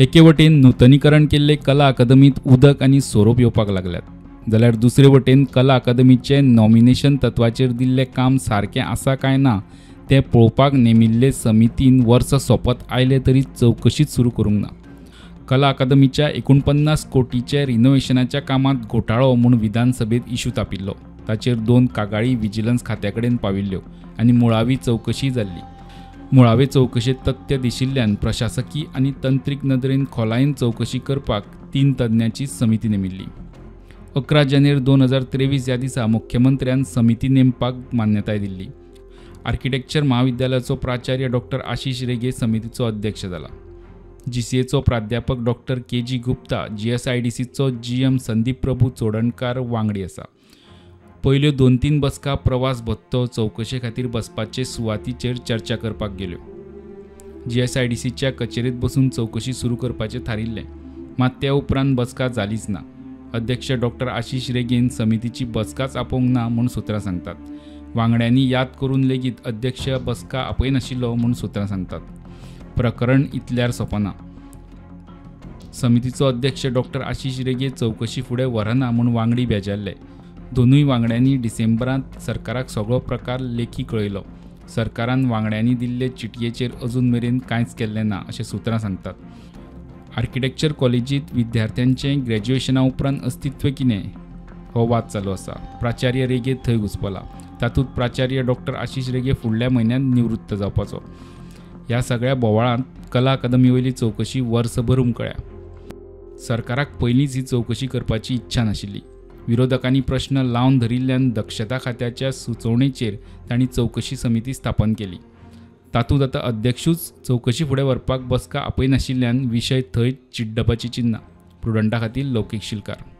एके वटेन नूतनीकरण केल्ले कला अकादमीत उदक आनी सोरोप येवपाक लागल्यात, जाल्यार दुसरे वटेन कला अकादमीचे नॉमिनेशन तत्वाचेर दिल्लें काम सारकें आसा काय ना तें पळोवपाक नेमिल्ले समितीन वर्स सोंपत आयलें तरी चवकशीच सुरू करूंक ना. कला अकादमीच्या 49 कोटीच्या रिनोव्हेशनाच्या कामांत घोटाळो म्हूण विधानसभेत इशू तापिल्लो. ताचेर 2 कागाळी विजिलन्स खात्या कडेन पाविल्ल्यो आनी मुळावी चवकशी जाल्ली. मुळावे चवकशेंत तथ्य दिशिल्ल्यान प्रशासकी आनी तंत्रीक नदरेन खोलायेन चवकशी करपाक 3 तज्ञांची समिती नेमिल्ली. 11 जानेर 2023 ह्या दिसा मुख्यमंत्र्यान समिती नेमपाक मान्यताय दिल्ली. आर्किटेक्चर महाविद्यालयाचो प्राचार्य डॉक्टर आशिष रेगे समितीचो अध्यक्ष जाला. जीसीएचो प्राध्यापक डॉक्टर के.जी. गुप्ता, जीएसआयडीसीचो जीएम संदीप प्रभू चोडणकार वांगडी आसा. पयल्यो 2-3 बसका प्रवास भत्तो चवकशे खातीर बसपाचे सुवातीचेर चर्चा करपाक गेल्यो. जीएसआयडीसीच्या कचेरेंत बसून चवकशी सुरू करपाचें थारिल्लें, मात त्या उपरांत बसका जालीच ना. अध्यक्ष डॉक्टर आशिष रेगेन समितीची बसकाच आपोवंक ना म्हूण सुत्रां सांगतात. वांगड्यांनी याद करून लेगीत अध्यक्ष बसका आपयनाशिल्लो म्हूण सुत्रां सांगतात. प्रकरण इतल्यार सोंपना. समितीचो अध्यक्ष डॉक्टर आशिष रेगे चवकशी फुडें व्हरना म्हूण वांगडी बेजारले. दोनूय वांगड्यांनी डिसेंबरांत सरकाराक सगळो प्रकार लेखी कळयलो. सरकारान वांगड्यांनी दिल्ले चिटयेचेर अजून मेरेन कांयच केल्लें ना अशें सुत्रां सांगतात. आर्किटेक्चर कॉलेजींत विद्यार्थ्यांचें ग्रॅज्युएशना उपरांत अस्तित्व कितें हो वाद चालू आसा. प्राचार्य रेगे थंय घुसपला. तातूंत प्राचार्य डॉक्टर आशिष रेगे फुडल्या म्हयन्यांत निवृत्त जावपाचो. ह्या सगळ्या बोवाळांत कला अकादमी वयली चवकशी वर्सभर उमकळ्या. सरकाराक पयलींच ही चवकशी करपाची इच्छा नाशिल्ली. विरोधकांनी प्रश्न लावन धरिल्ल्यान दक्षता खात्याच्या सुचोवणेचेर तांणी चवकशी समिती स्थापन केली. तातूंत आतां अध्यक्षूच चवकशी फुडें व्हरपाक बसका आपयनाशिल्ल्यान विशय थंय चिड्डपाची चिन्नां. प्रुडंटा खातीर लौकीक शिलकार.